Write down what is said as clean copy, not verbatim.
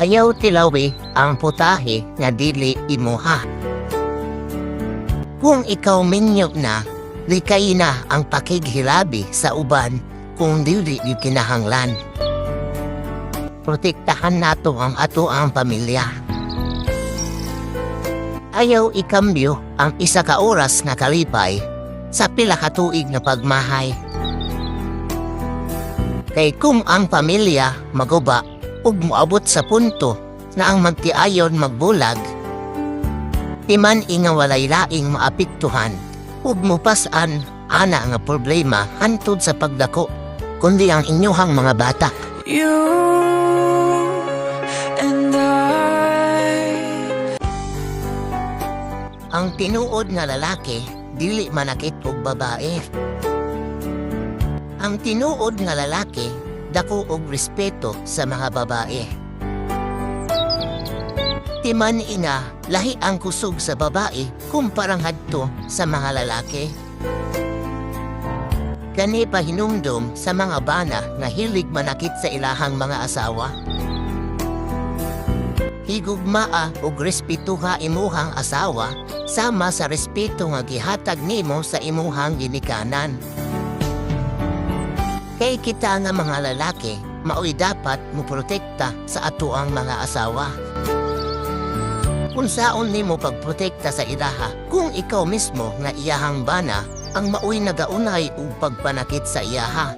Ayaw tilawi ang putahe nga dili imuha. Kung ikaw minyo na, likay na ang pakighilabi sa uban kung dili gyud kinahanglan. Protektahan nato ang atoang pamilya. Ayaw ikambyo ang 1 ka oras nga kalipay sa pila ka tuig nga pagmahay. Kay kung ang pamilya maguba ug moabot sa punto na ang magtiayon magbulag, timan-i nga walay laing maapektuhan ug mupas-an ana nga problema hantod sa pagdako kundi ang inyuhang mga bata. You and I. Ang tinuod nga lalaki dili manakit og babae. Ang tinuod nga lalaki dako og respeto sa mga babae. Timan-i nga lahi ang kusog sa babae kumparang hadto sa mga lalaki. Kani pahinumdom sa mga bana nga hilig manakit sa ilahang mga asawa. Higugmaa ug respetuha imuhang asawa sama sa respeto nga gihatag nimo sa imuhang ginikanan. Kay kita nga mga lalaki, maoy dapat moprotekta sa atoang mga asawa. Unsaon nimo pagprotekta sa ilaha kung ikaw mismo nga iyahang bana ang maoy nagaunay og pagpanakit sa iyaha?